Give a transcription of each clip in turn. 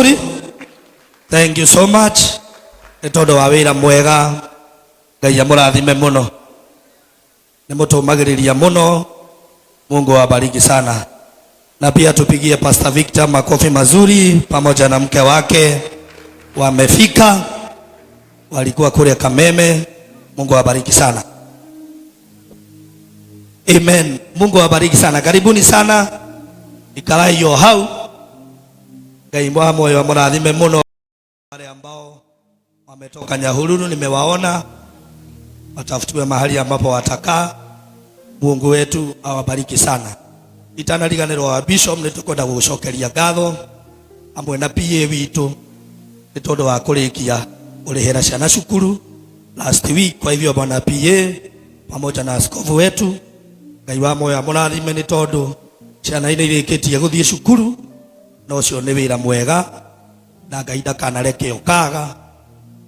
mazuri. Thank you so much nĩ tondũ wa wĩra mwega. Ngai amũrathime mũno, nĩ mũtũmagĩrĩria mũno. Mungu awabariki sana, na pia tupigie Pastor Victor makofi mazuri pamoja na mke wake, wamefika, walikuwa kule Kameme. Mungu awabariki sana. Amen. Mungu awabariki sana. Karibuni sana. Ikarai o hau. Ngai wa moyo amũrathime mũno. Wale ambao wametoka Nyahururu nimewaona, watafutiwe mahali ambapo watakaa. Mungu wetu awabariki sana. Itanariganĩrwo wa bishop, nĩ tũkwenda gũgũcokeria ngatho hamwe na PA witũ nĩ tondũ wa kũrĩkia kũrĩhĩra ciana cukuru last week. Kwa hivyo bwana PA pamoja na askofu wetu, Ngai wa moyo amũrathime nĩ tondũ ciana nĩ irĩkĩtie gũthiĩ cukuru, na ũcio nĩ wĩra mwega, na Ngai ndakanareke ũkaga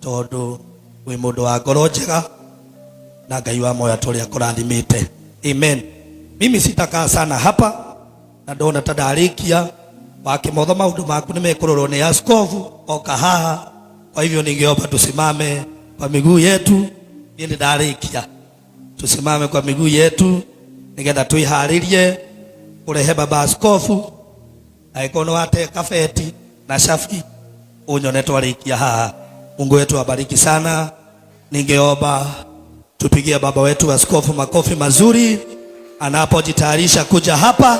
tondũ wĩ mũndũ wa ngoro njega, na Ngai wa moyo atũrĩa kũrathimĩte. Amen. Mimi sitakaa sana hapa na ndona ta ndarĩkia wakĩmotho maũndũ maku nĩ mekũrorwo nĩ askofu oka haha. Kwa hivyo ningeomba tusimame kwa miguu yetu. Niĩ nĩ ndarĩkia, tusimame kwa miguu yetu nigetha twĩharĩrie kũrehe baba askofu. Angĩkorwo nĩ wate kabeti na shafi unyone twarĩkia haha. Mungu wetu abariki sana. Ningeomba tupigie baba wetu askofu makofi mazuri anapojitayarisha kuja hapa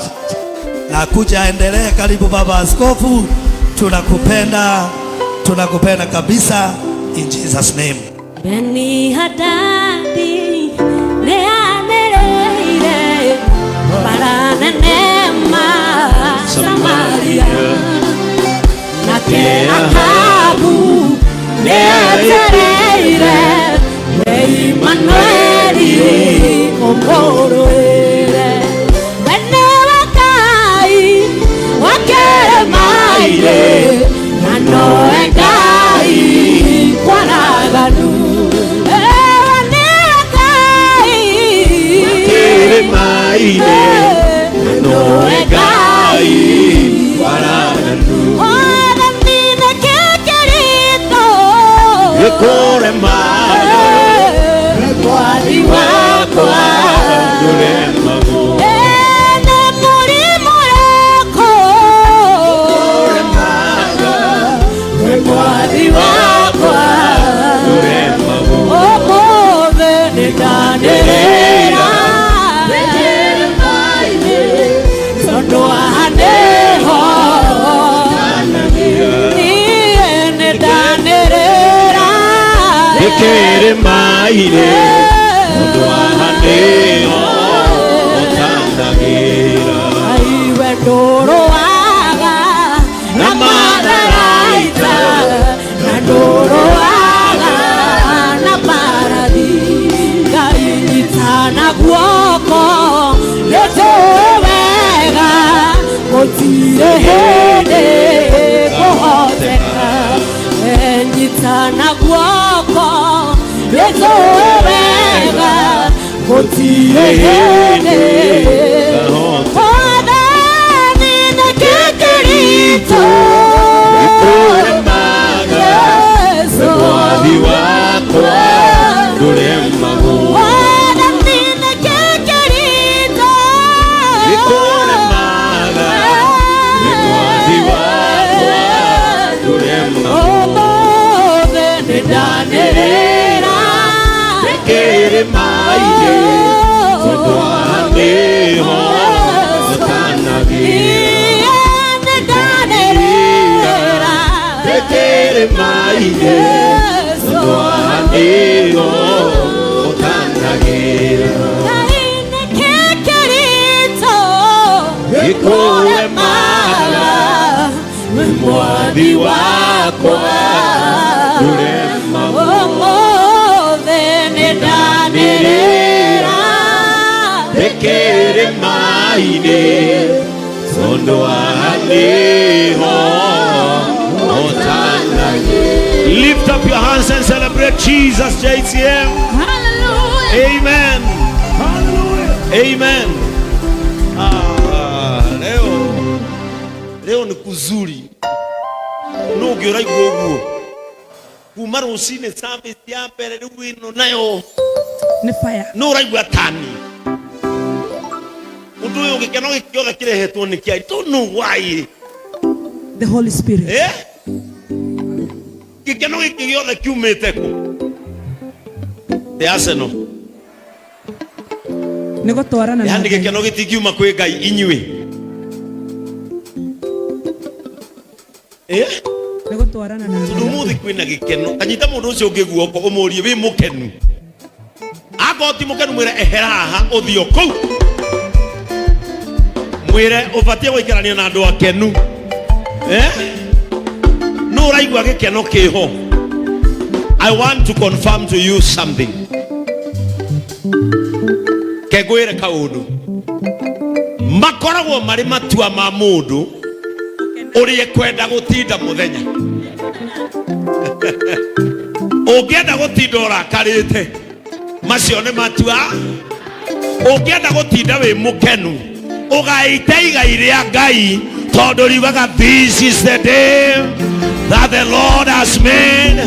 na kuja aendelee. Karibu baba askofu, tunakupenda, tunakupenda kabisa, in Jesus name. Beni Hadadi nĩanĩrĩire mbara nene ma Samaria, nake Ahabu nĩetereire we Imanueli ũmũrũĩre. We nĩwe Ngai wa kĩrĩma-inĩ, na nowe Ngai kwaraganu. We nĩwe Ngai kĩrĩma-inĩ, na nowe Ngai waraganu. Wathani nĩkĩ kĩritũ gĩkũremaga mwathi wakwa ndũremagwo. Nĩ mũrimũ ũrĩkũ Kũremaga mwathi wakwa ndũremagwo. Ũmũthĩ nĩndanĩrĩra tondũ haha nĩho niĩ nĩndanĩrĩra Gĩkĩrĩma-inĩ tondũ haha nĩho ũtanagĩra. Aiwe ndũrũaga na matharaita, na ndũrũaga na mbarathi. Ngai nyitana guoko, nĩnjũĩ wega gũtirĩ hĩndĩ kũhoteka. Nyitana guoko, nĩnjũĩ wega gũtirĩ hĩndĩ. Mwathani nĩkĩ kĩritũ Gĩkũremaga Yesu. Mwathi wakwa ndũremagwo. Mwathani nĩkĩ kĩritũ Gĩkũremaga mwathi wakwa ndũremagwo. Ũmũthĩ nĩndanĩrĩra Gĩkĩrĩma-inĩ tondũ haha nĩho ũtanagĩra. Nĩndanĩrĩra Gĩkĩrĩma-inĩ tondũ haha nĩho ũtanagĩra. Ngai nĩkĩ kĩritũ Gĩkũremaga mwathi wakwa ndũremagwo. Ũmũthĩ nĩndanĩrĩra Gĩkĩrĩma-inĩ tondũ haha nĩho ũtanagĩra. Lift up your hands and celebrate Jesus, JCM. Hallelujah. Amen. Amen. Ah, leo leo ni kuzuri. Nũ ũngĩ ũraigua ũguo kuma rũcinĩ service ya mbere rĩu ĩno nayo Nĩ fire. Nũ ũraigua tani ũndũ ũyũ gĩkeno gĩkĩ gĩothe kĩrehetwo nĩ kĩa I don't know why. The Holy Spirit. Eh? Gĩkeno gĩkĩ gĩothe kiumĩte kũ? The Arsenal. Nĩ gũtwarana na Yani Ngai. Gĩkeno gĩtingiuma kwĩ Ngai inyuĩ. Eh? Nĩ gũtwarana na Tondũ Ngai. ũmũthĩ kwĩna gĩkeno. Kanyita mũndũ ũcio ũngĩ guoko ũmũrie wĩ mũkenu. Akorwo ti mũkenu mwĩre ehera haha ũthiĩ o kũu. Mwĩre ũbatiĩ gũikarania na andũ akenu. Eh? Nũ ũraigua gĩkeno kĩho? I want to confirm to you something. Kengwĩre kaũndũ. Makoragwo marĩ matua ma mũndũ ũrĩa ekwenda gũtinda mũthenya. Ũngĩenda gũtinda ũrakarĩte, macio nĩ matua. Ũngĩenda gũtinda wĩ mũkenu, ũgaite igai rĩa Ngai tondũ riugaga this is the day that the Lord has made,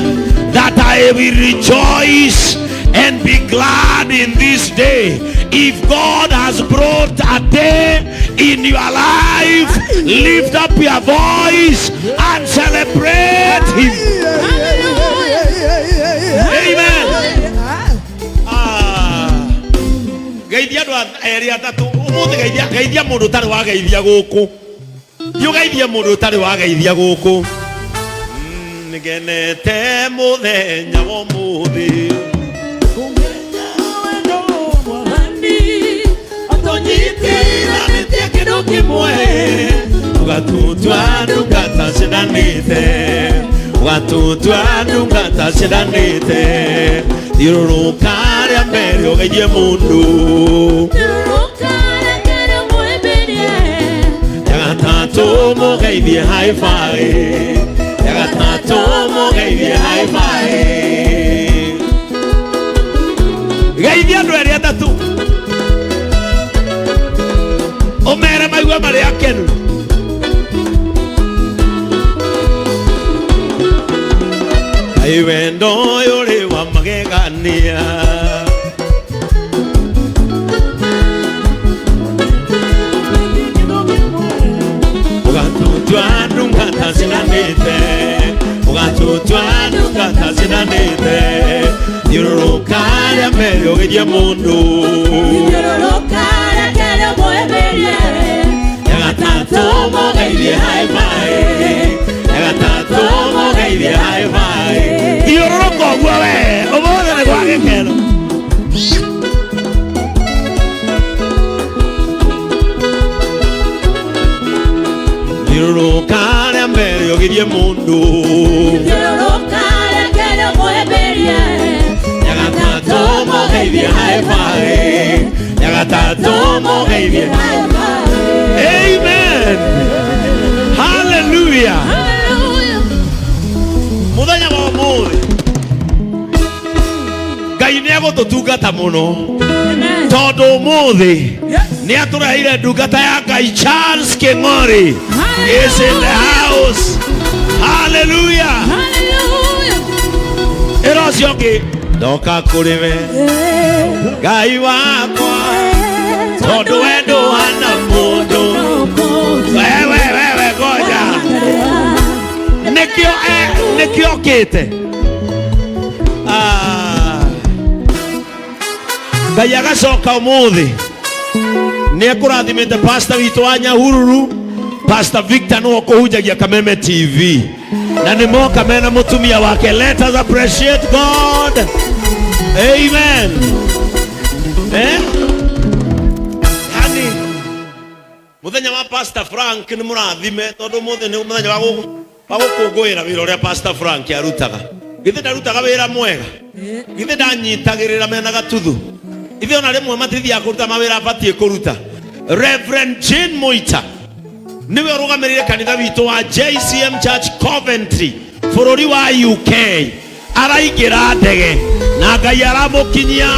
that I will rejoice and be glad in this day. If God has brought a day in your life, lift up your voice and celebrate him. Amen. Ah. Geithia andũ erĩ atatũ ũmũthĩ, geithia geithia mũndũ ũtarĩ wageithia gũkũ, thiĩ ũgeithie mũndũ ũtarĩ wageithia gũkũ. Nĩngenete mũthenya wa ũmũthĩ. Tũnyitithanĩtie kĩndũ kĩmwe ũgatutua ndungata ciendanĩte, ũgatutua ndungata ciendanĩte. Thiũrũrũka rĩa mbere ũgeithie mũndũ. Ya gatatũ mũgeithie high five. Ya gatatũ mũgeithie high five. Geithia andũ erĩ atatũ ũmere maigue marĩ akenu. Ai wendo ũyũ ũrĩ wa magegania. Ũgatutua ndungata ciendanĩte, ũgatutua ndungata ciendanĩte. Thiũrũrũka rĩa mbere ũgeithie mũndũ. Ya gatatũ mũgeithie high five. Ya gatatũ mũgeithie high five. Thiũrũrũka ũguo we ũmũthĩ nĩ gwa gĩkeno. Thiũrũrũka rĩa mbere ũgeithie mũndũ. Ya gatatũ mũgeithie high five. Ya gatatũ mũgeithie. Amen, hallelujah. Mũthenya wa ũmũthĩ Ngai nĩ egũtũtungata mũno tondũ ũmũthĩ nĩ atũreheire ndungata ya Ngai. Charles King'ori is in the house. Hallelujah. Ĩra ũcio ũngĩ ndoka kũrĩ we Ngai wakwa tondũ we ndũhana mũndũ. Wewe wewe ngoja nĩkĩo nĩkĩo okĩte. Ah. Ngai agacoka ũmũthĩ nĩ ekũrathimĩte pastor witũ wa Nyahururu, Pastor Victor nĩwe ũkũhunjagia Kameme TV na nĩ moka mena mũtumia wake. Let us appreciate God. Amen. Eh? Yani muthenya wa Pastor Frank nĩ mũrathime tondũ ũmũthĩ nĩ mũthenya wa wa gũkũngũĩra wĩra ũrĩa Pastor Frank arutaga. Githĩ ndarutaga wĩra mwega? Githĩ ndanyitagĩrĩra mena gatuthu? Ithe ona rĩmwe matithiaga kũruta mawĩra abatiĩ kũruta. Reverend Jane Moita nĩwe ũrũgamĩrĩire kanitha witũ wa JCM Church Coventry bũrũri wa UK. Araingĩra ndege na Ngai aramũkinyia.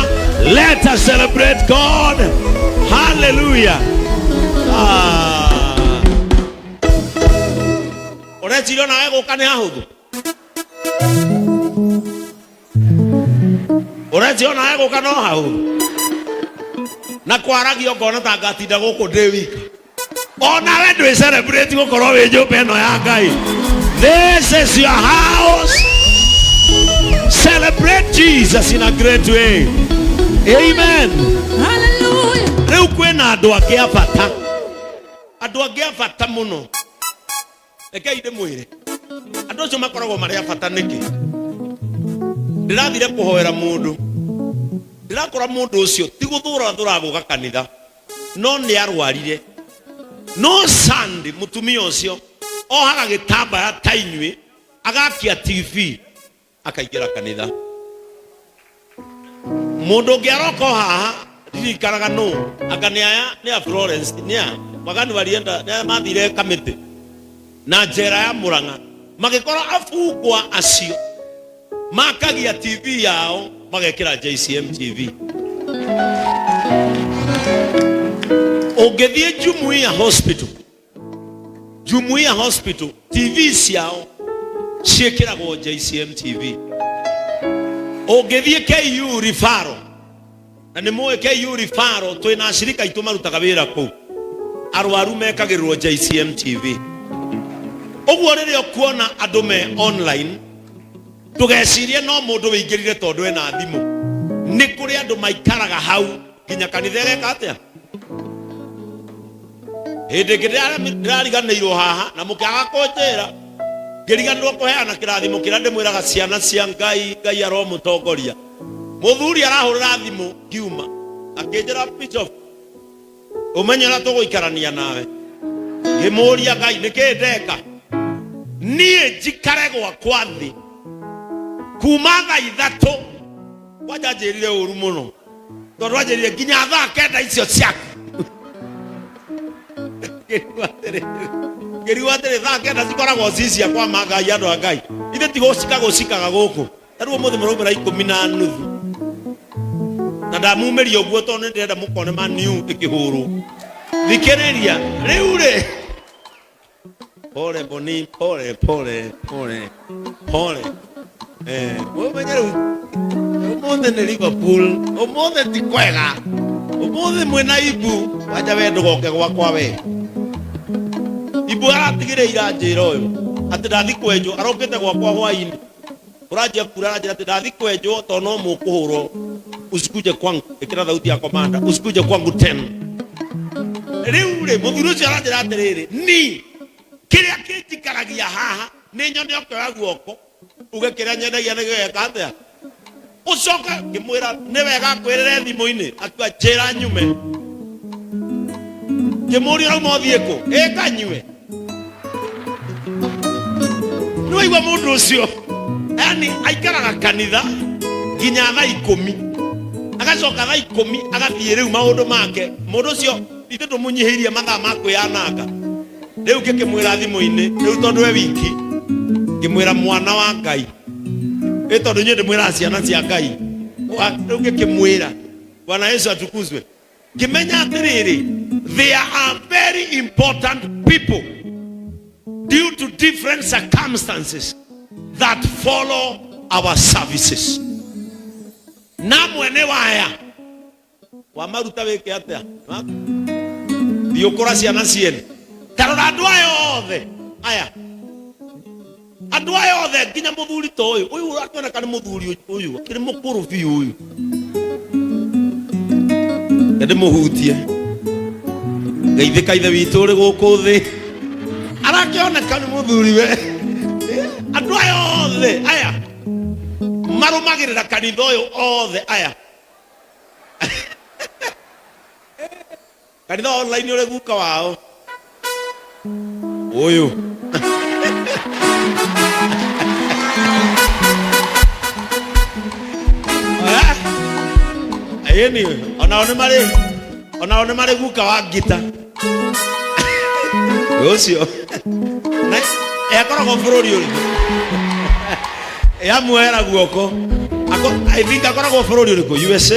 Let us celebrate God. Hallelujah. Ah. Ũreciria onawe gũka nĩ hahũthũ? Ũreciria onawe gũka no hahũthũ? Na kwaragio ngona ta ngatinda gũkũ ndĩ wika. Onawe ndwĩ celebrate gũkorwo wĩ nyũmba ĩno ya Ngai. This is your house. Celebrate Jesus in a great way. Amen. Hallelujah. Rĩu kwĩna andũ angĩ a bata, andũ angĩ a bata mũno. Rekei ndĩmwĩre, andũ acio makoragwo marĩ a bata nĩkĩ? Ndĩrathire kũhoera mũndũ, ndĩrakora mũndũ ũcio ti gũthũra thũraga gũka kanitha, no nĩ arwarire. No Sunday mũtumia ũcio ohaga gĩtambaya ta inyuĩ, agakia TV, akaingĩra kanitha. Mũndũ ũngĩ aroka o haha ndirikanaga nũ, anga nĩ aya nĩ a Florence, nĩ a wagani walienda, nĩ aya mathire kamĩtĩ na njera ya Murang'a, magĩkora abungwa acio makagia TV yao magekĩra JCM TV. Ũngĩthiĩ Jumuiya Hospital, Jumuiya Hospital TV ciao ciĩkĩragwo JCM TV. Ũngĩthiĩ KU Referral, na nĩ mũĩ KU Referral twĩna acirika aitũ marutaga wĩra kũu, arwaru mekagĩrĩrwo JCM TV. Ũguo rĩrĩa ũkuona andũ me online, ndũgecirie no mũndũ wĩingĩrire tondũ ena thimũ. Nĩ kũrĩ andũ maikaraga hau nginya kanitha ĩgeka atĩa. Hĩndĩ ĩngĩ ndĩrariganĩirwo haha na mũkĩaga kũnjĩra, ngĩriganĩrwo kũheana kĩrathimo kĩrĩa ndĩmwĩraga ciana cia Ngai, Ngai aromũtongoria. Mũthuri arahũrĩra thimũ ngiuma, akĩnjĩra Bishop, ũmenye ũrĩa tũgũikarania nawe. Ngĩmũria Ngai nĩkĩĩ ndeka niĩ njikare gwakwa thĩ kuma thaa ithatũ. Kwanja anjĩrire ũru mũno tondũ anjĩrire nginya thaa kenda icio ciaku. Ngĩrigwo atĩrĩ, thaa kenda cikoragwo ci ciakwa ma Ngai, andũ a Ngai, ithe ti gũcika gũcikaga gũkũ. Ta rĩu ũmũthĩ mũraumĩra ikũmi na nuthu na ndamumĩria ũguo tondũ nĩ ndĩrenda mũkone Man U ĩkĩhũrwo. Thikĩrĩria rĩu rĩ, pole Boni, pole pole pole pole. Ũmenye rĩu ũmũthĩ nĩ Liverpool, ũmũthĩ ti kwega, ũmũthĩ mwĩna Ibu. Wanja we ndũgoke gwakwa we. Ibu aratigire ira njĩra ũyũ atĩ ndathi kwenjwo, arokĩte gwakwa hwainĩ ũranjia kura, aranjĩra atĩ ndathi kwenjwo tondũ no mũkũhũrwo. Usikuje kwangu, ĩkĩra thauti ya komanda, usikuje kwangu tena. Rĩu rĩ, mũthuri ũcio aranjĩra atĩrĩrĩ, ni kĩrĩa kĩnjikaragia haha nĩ nyone ũkĩoya guoko uge kĩrĩa nyendagia nĩ gĩgeka atĩa. Ũcoke ngĩmwĩra nĩ wega ngwĩrĩre thimũ-inĩ, akiuga njĩra nyume. Ngĩmũria ũrauma ũthiĩ kũ? Ĩ kanyue. Nĩ waigua mũndũ ũcio, yani aikaraga kanitha nginya thaa ikũmi, agacoka thaa ikũmi agathiĩ rĩu maũndũ make. Mũndũ ũcio ithuĩ tũmũnyihĩirie mathaa ma kwĩyananga. Rĩu ngĩkĩmwĩra thimũ-inĩ rĩu tondũ e wiki, ngĩmwĩra mwana wa Ngai, ĩ tondũ niĩ ndĩmwĩraga ciana cia Ngai. Rĩu ngĩkĩmwĩra Bwana Yesu atukuzwe. Ngĩmenya atĩrĩrĩ, there are very important people due to different circumstances that follow our services. Na mwene waya wamaruta wĩke atĩa? Thiĩ ũkũra ciana ciene. Ta rora andũ aya othe aya, andũ aya othe nginya mũthuri ta ũyũ, ũyũ ũrakĩoneka nĩ mũthuri ũyũ akĩrĩ mũkũrũ biũ ũyũ. Reke ndĩmũhutie. Geithĩka ithe witũ ũrĩ gũkũ thĩ. Arakĩoneka nĩ mũthuri we. Andũ aya othe aya marũmagĩrĩra kanitha ũyũ othe aya. Kanitha wa online ũrĩ guka wao ũyũ. Ĩni onao nĩ marĩ, onao nĩ marĩ guka wa ngita ũcio na akoragwo bũrũri ũrĩkũ? Yamuoera guoko. I think akoragwo bũrũri ũrĩkũ? USA.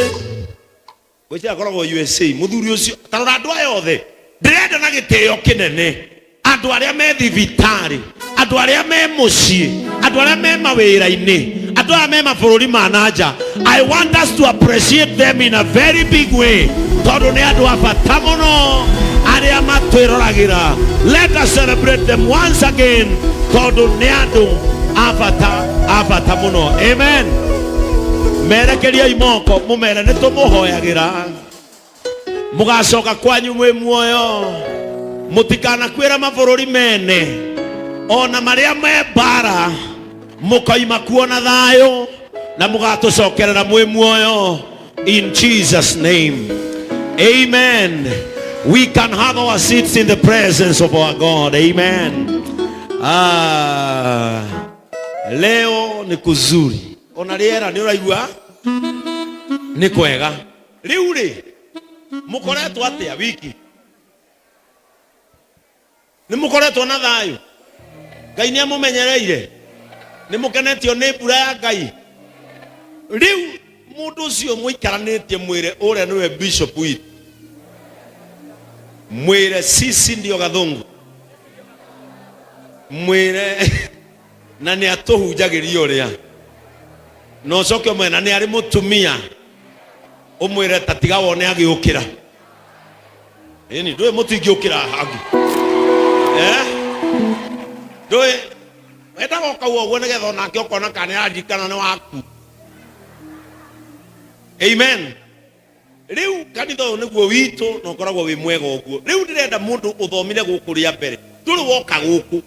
Gwĩciria akoragwo USA mũthuri ũcio. Ta rora andũ aya othe, ndĩrenda na gĩtĩo kĩnene andũ arĩa me thibitarĩ, andũ Andũ arĩa me mũciĩ, andũ arĩa me mawĩra-inĩ, andũ arĩa me mabũrũri ma na nja, I want us to appreciate them in a very big way, tondũ nĩ andũ a bata mũno arĩa matwĩroragĩra. Let us celebrate them once again, tondũ nĩ andũ a bata, a bata mũno. Amen. Merekeriai moko mũmere nĩ tũmũhoyagĩra, mũgacoka kwanyu mwĩ muoyo, mũtikanakwĩra mabũrũri mene ona marĩa me mbara, mũkoima kuo na thayũ na mũgatũcokerera mwĩ muoyo, in Jesus name, amen. We can have our seats in the presence of our God. Amen. Ah, leo ni kuzuri, ona rĩera nĩ ũraigua nĩ kwega. Rĩu rĩ, mũkoretwo atĩa wiki? Nĩ mũkoretwo na thayũ? Ngai nĩ amũmenyereire? Nĩ mũkenetio nĩ mbura ya Ngai? Rĩu mũndũ ũcio mũikaranĩtie mwĩre ũrĩa nĩwe bishop witũ, mwĩre sisi ndio Gathungu, mwĩre na nĩ atũhunjagĩria ũrĩa, na ũcoke ũmwĩre na nĩ arĩ mũtumia, ũmwĩre ta tiga wone agĩũkĩra. Ĩni ndũĩ mũtingĩũkĩra hangĩ, eh? Ndũĩ wendaga ũkauga ũguo nĩgetha onake ũkona kana nĩ aririkana nĩ waku. Amen. Rĩu kanitha ũyũ nĩguo witũ na ũkoragwo wĩ mwega ũguo. Rĩu ndĩrenda mũndũ ũthomire gũkũ rĩa mbere, ndũrĩ woka gũkũ.